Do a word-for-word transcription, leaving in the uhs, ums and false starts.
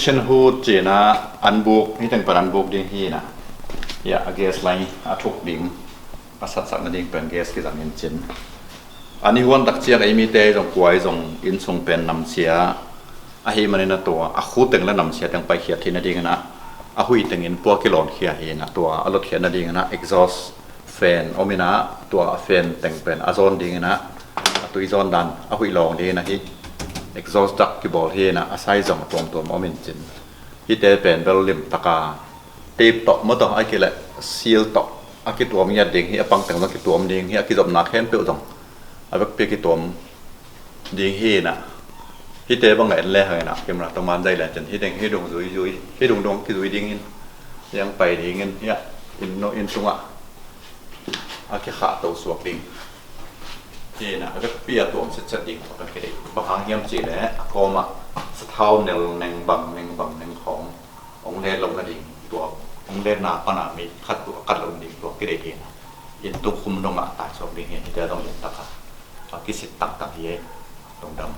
Ignition hood cih na, an buk, hih teng pan an buk ding hi na. Ya, a gas line a thuk ding, a satsak nading pen gas kizang in cin. A ni huan tak ciang ei mite zong kuai zong inn sung pen namsia ahi manin a tua a khu teng le namsia teng paikhiat theih nading in a, a hui tengin pua kilawnkhia hi na, tua a lotkhiat nading in a exhaust fan om in a, tua a fan teng pen a zawn ding in a, a tui zawn dan a huih lawng ding in a, hih exhaust duct kibawl hi na, a size zong a tuamtuam om in cin. Hihte pen bel lim taka tape tawh, maw tawh, a kileh seal tawh a kituam ngiat ding hi, a pang teng zong kituam ding hi, a kizopna khempeuh zong a vekpi a kituam ding hi na. Hihte bang a en le hang in a, camera tawh man zai le cin, hih teng hih dung zui zui, hih dung dung kizui ding in, yang pai ding in, hih a inn no inn tungah a kikhah to suak ding hi na, a vekpi a tuam setset ding tawh kan kideih. Bang hang hiam cih leh a kawmah sathau nel neng bang neng bang neng khawng hong let loh nading, tua hong letna pan a mi khat tua khat loh nading tua kideih hi na. Inn tung khum dongah a tai suak ding hi, hihte zong lim taka a kisit tangtang hi ei. Lungdam.